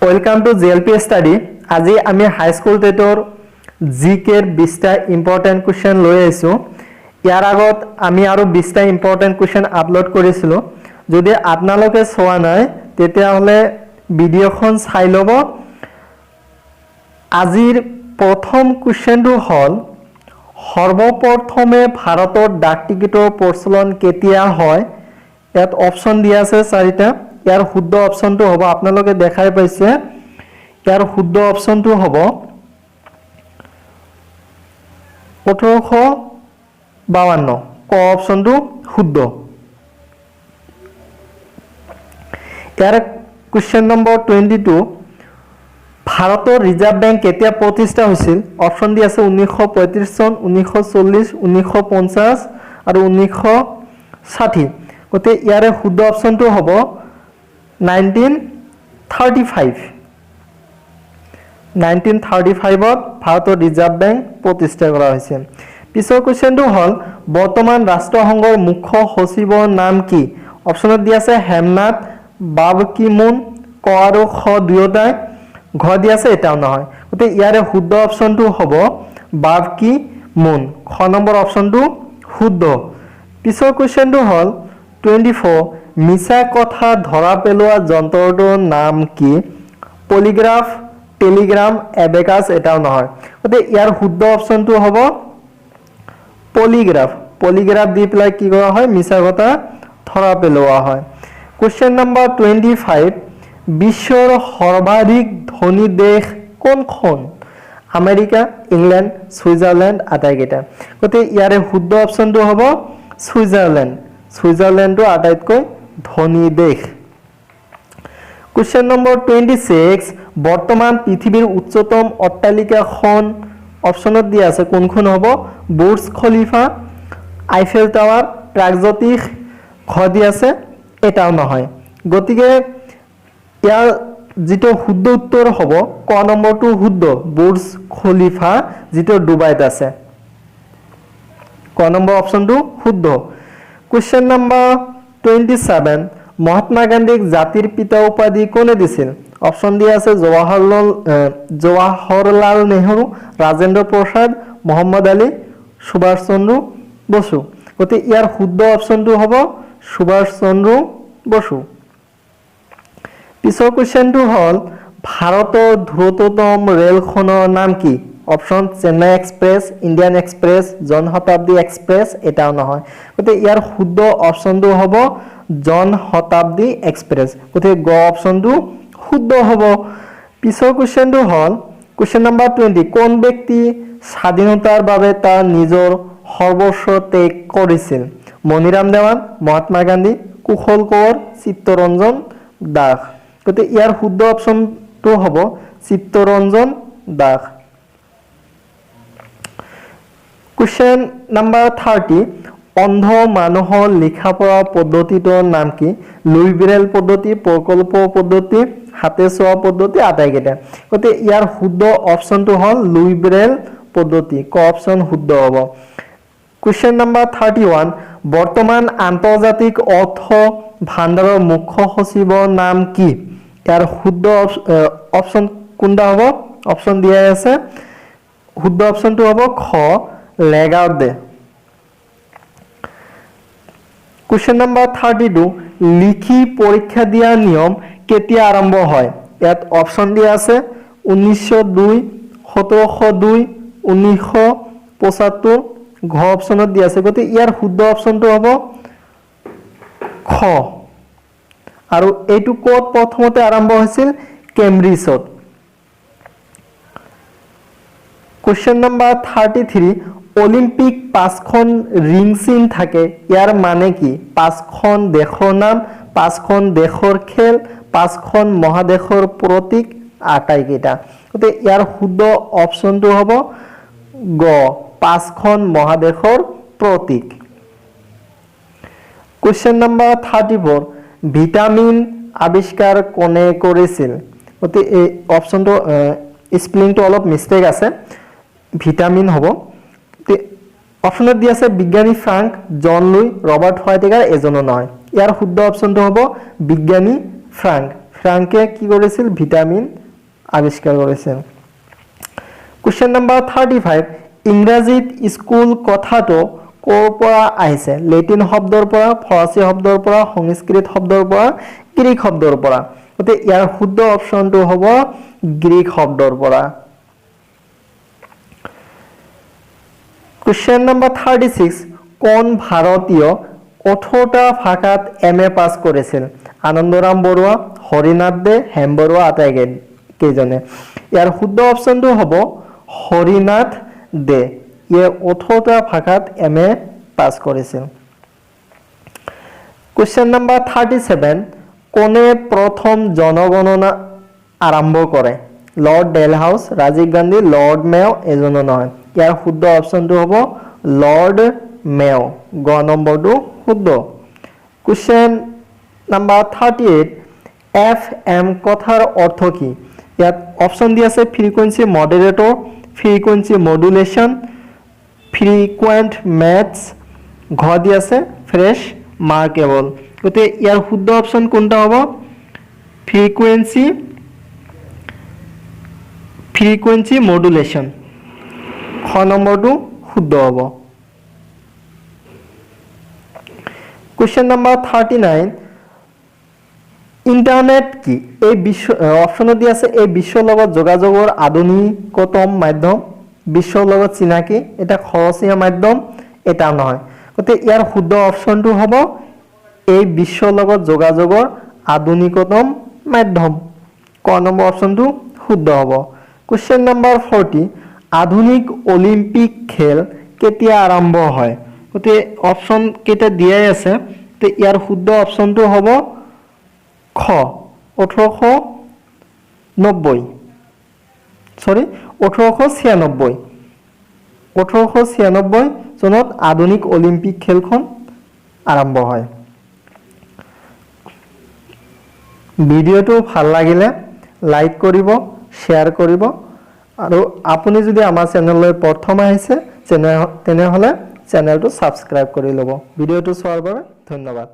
Welcome to GLP Study. আজি আমি high school টেটৰ জি কেৰ 20টা ইম্পৰ্টেণ্ট কুৱেশ্যন লৈ আহিছোঁ। ইয়াৰ আগত আমি আৰু 20টা ইম্পৰ্টেণ্ট কুৱেশ্যন আপলোড কৰিছিলোঁ। যদি আপোনালোকে চোৱা নাই, তেতিয়াহ'লে ভিডিঅ'খন চাই ল'ব। আজিৰ প্ৰথম কুৱেশ্যনটো হ'ল, সৰ্বপ্ৰথমে ভাৰতত ডাক টিকটৰ প্ৰচলন কেতিয়া হয়? ইয়াত অপশ্যন দিয়া আছে চাৰিটা। ইয়াৰ শুদ্ধ অপশ্যনটো হ'ব, আপোনালোকে দেখাই পাইছে, ইয়াৰ শুদ্ধ অপশ্যনটো হ'ব 1852। ক অপশ্যনটো শুদ্ধ। ইয়াৰ কুৱেশ্যন নম্বৰ 22, ভাৰতৰ ৰিজাৰ্ভ বেংক কেতিয়া প্ৰতিষ্ঠা হৈছিল? অপশ্যন দি আছে 1935 চন, 1940, 1950 আৰু 1960। গতিকে ইয়াৰে শুদ্ধ অপশ্যনটো হ'ব 1935। 1935ত ভাৰতৰ ৰিজাৰ্ভ বেংক প্ৰতিষ্ঠা কৰা হৈছে। পিছৰ কুৱেশ্যনটো হ'ল, বৰ্তমান ৰাষ্ট্ৰসংঘৰ মুখ্য সচিবৰ নাম কি? অপশ্যনত দি আছে হেমনাথ, বাব কি মুন, ক আৰু খ দুয়োটাই, ঘ দি আছে এটাও নহয়। গতিকে ইয়াৰে শুদ্ধ অপশ্যনটো হ'ব বাব কি মুন। খ নম্বৰ অপশ্যনটো শুদ্ধ। পিছৰ কুৱেশ্যনটো হ'ল 24, মিছা কথা ধৰা পেলোৱা যন্ত্ৰটোৰ নাম কি? পলিগ্ৰাফ, টেলিগ্ৰাম, এবেকাছ, এটাও নহয়। গতিকে ইয়াৰ শুদ্ধ অপশ্যনটো হ'ব পলিগ্ৰাফ। পলিগ্ৰাফ দি পেলাই কি কৰা হয়? মিছা কথা ধৰা পেলোৱা হয়। কুৱেশ্যন নম্বৰ 25, বিশ্বৰ সৰ্বাধিক ধনী দেশ কোনখন? আমেৰিকা, ইংলেণ্ড, ছুইজাৰলেণ্ড, আটাইকেইটা। গতিকে ইয়াৰে শুদ্ধ অপশ্যনটো হ'ব ছুইজাৰলেণ্ড। ছুইজাৰলেণ্ডটো আটাইতকৈ ধনী দেশ। কুৱেশ্যন নম্বৰ 26, বৰ্তমান পৃথিৱীৰ উচ্চতম অট্টালিকাখন অপশ্যনত দিয়া আছে, কোনখন হ'ব? বুৰ্জ খলিফা, আইফেল টাৱাৰ, প্ৰাগজ্যোতিষ, ঘ দি আছে এটাও নহয়। গতিকে ইয়াৰ যিটো শুদ্ধ উত্তৰ হ'ব, ক নম্বৰটো শুদ্ধ, বুৰ্জ খলিফা, যিটো ডুবাইত আছে। ক নম্বৰ অপশ্যনটো শুদ্ধ। কুৱেশ্যন নম্বৰ 27, মহাত্মা গান্ধীক জাতিৰ পিতা উপাধি কোনে দিছিল? অপশ্যন দিয়া আছে জৱাহৰলাল নেহৰু, ৰাজেন্দ্ৰ প্ৰসাদ, মহম্মদ আলী, সুভাষ চন্দ্ৰ বসু। গতিকে ইয়াৰ শুদ্ধ অপশ্যনটো হ'ব সুভাষ চন্দ্ৰ বসু। পিছৰ কুৱেশ্যনটো হ'ল, ভাৰতৰ দ্ৰুততম ৰেলখনৰ নাম কি? Option Chennai express, Indian express, Jan Shatabdi express, এটাও নহয়। গতিকে ইয়াৰ শুদ্ধ অপশ্যনটো হ'ব জন শতাব্দী এক্সপ্ৰেছ। গতিকে গ অপশ্যনটো শুদ্ধ হ'ব। পিছৰ কুৱেশ্যনটো হ'ল কুৱেশ্যন নম্বৰ 20, কোন ব্যক্তি স্বাধীনতাৰ বাবে তাৰ নিজৰ সৰ্বস্ব ত্যাগ কৰিছিল? মণিৰাম দেৱান, মহাত্মা গান্ধী, কুশল কোঁৱৰ, চিত্তৰঞ্জন দাস। গতিকে ইয়াৰ শুদ্ধ অপশ্যনটো হ'ব চিত্তৰঞ্জন দাস। কুৱেশ্যন নাম্বাৰ 30, অন্ধ মানুহৰ লিখা পঢ়া পদ্ধতিটোৰ নাম কি? লুই ব্ৰেল পদ্ধতি, প্ৰকল্প পদ্ধতি, হাতে চোৱা পদ্ধতি, আটাইকেইটা। গতিকে ইয়াৰ শুদ্ধ অপশ্যনটো হ'ল লুই ব্ৰেল পদ্ধতি। ক অপশ্যন শুদ্ধ হ'ব। কুৱেশ্যন নাম্বাৰ 31, বৰ্তমান আন্তৰ্জাতিক অৰ্থ ভাণ্ডাৰৰ মুখ্য সচিবৰ নাম কি? ইয়াৰ শুদ্ধ অপশ্যন কোনটা হ'ব? অপশ্যন দিয়াই আছে। শুদ্ধ অপশ্যনটো হ'ব খ, লেগাৰ্ডে। কুৱেশ্যন নম্বৰ 32, লিখি পৰীক্ষা দিয়াৰ নিয়ম কেতিয়া আৰম্ভ হয়? ইয়াত অপশ্যন দিয়া আছে 1902, 1702, 1975, ঘ অপশ্যনত দিয়া আছে। গতিকে ইয়াৰ শুদ্ধ অপশ্যনটো হ'ব খ। আৰু এইটো ক'ত প্ৰথমতে আৰম্ভ হৈছিল? কেম্ব্ৰিজত। কুৱেশ্যন নম্বৰ 33, অলিম্পিক পাঁচখন ৰিং চিন থাকে, ইয়াৰ মানে কি? পাঁচখন দেশৰ নাম, পাঁচখন দেশৰ খেল, পাঁচখন মহাদেশৰ প্ৰতীক, আটাইকেইটা। গতিকে ইয়াৰ শুদ্ধ অপশ্যনটো হ'ব গ, পাঁচখন মহাদেশৰ প্ৰতীক। কুৱেশ্যন নম্বৰ 34, ভিটামিন আৱিষ্কাৰ কোনে কৰিছিল? গতিকে এই অপশ্যনটো স্পেলিংটো অলপ মিষ্টেক আছে, ভিটামিন হ'ব। অপশ্যনত দি আছে বিজ্ঞানী ফ্ৰাংক, জন লুই, ৰবাৰ্ট হোৱাইটেকাৰ, এজনো নহয়। ইয়াৰ শুদ্ধ অপশ্যনটো হ'ব বিজ্ঞানী ফ্ৰাংক। ফ্ৰাংকে কি কৰিছিল? ভিটামিন আৱিষ্কাৰ কৰিছিল। কুৱেশ্যন নম্বৰ 35, ইংৰাজীত স্কুল কথাটো ক'ৰ পৰা আহিছে? লেটিন শব্দৰ পৰা, ফৰাচী শব্দৰ পৰা, সংস্কৃত শব্দৰ পৰা, গ্ৰীক শব্দৰ পৰা। গতিকে ইয়াৰ শুদ্ধ অপশ্যনটো হ'ব গ্ৰীক শব্দৰ পৰা। কুৱেশ্যন নম্বৰ 36, কোন ভাৰতীয় 18টা ভাষাত এম এ পাছ কৰিছিল? আনন্দৰাম বৰুৱা, হৰিনাথ দে, হেম বৰুৱা, আটাইকেইজনে। ইয়াৰ শুদ্ধ অপশ্যনটো হ'ব হৰিনাথ দে। ইয়ে 18টা ভাষাত এম এ পাছ কৰিছিল। কুৱেশ্যন নম্বৰ 37, কোনে প্ৰথম জনগণনা আৰম্ভ কৰে? Lord Dalhousie, Rajiv Gandhi, Lord Mayo, এজনো নহয়। ইয়াৰ শুদ্ধ অপশ্যনটো হ'ব লৰ্ড মেয়। গ নম্বৰটো শুদ্ধ। কুৱেশ্যন নম্বৰ 38, FM কথাৰ অৰ্থ কি? ইয়াত অপশ্যন দি আছে frequency moderator, frequency modulation, frequent maths, ঘ দি আছে ফ্ৰেছ মাৰ্কেবল। গতিকে ইয়াৰ শুদ্ধ অপশ্যন কোনটা হ'ব? ফ্ৰিকুৱেঞ্চি মডুলেশ্যন, খ নম্বৰটো শুদ্ধ হ'ব। কুৱেশ্যন নম্বৰ 39, ইণ্টাৰনেট কি? এই বিশ্ব অপশ্যনত দি আছে এই বিশ্বৰ লগত যোগাযোগৰ আধুনিকতম মাধ্যম, বিশ্বৰ লগত চিনাকি, এটা খৰচীয়া মাধ্যম, এটা নহয়। গতিকে ইয়াৰ শুদ্ধ অপশ্যনটো হ'ব এই বিশ্বৰ লগত যোগাযোগৰ আধুনিকতম মাধ্যম। ক নম্বৰ অপশ্যনটো শুদ্ধ হ'ব। কুৱেশ্যন নম্বৰ 40, আধুনিক অলিম্পিক খেল কেতিয়া আৰম্ভ হয়? গতিকে অপশ্যন কেইটা দিয়াই আছে। তে ইয়াৰ শুদ্ধ অপশ্যনটো হ'ব খ, 1890, চৰি, 1896। 1896 চনত আধুনিক অলিম্পিক খেলখন আৰম্ভ হয়। ভিডিঅ'টো ভাল লাগিলে লাইক কৰিব, শ্বেয়াৰ কৰিব আৰু আপুনি যদি আমাৰ চেনেললৈ প্ৰথম আহিছে তেনেহ'লে চেনেলটো ছাবস্ক্ৰাইব কৰি ল'ব। ভিডিঅ'টো চোৱাৰ বাবে ধন্যবাদ।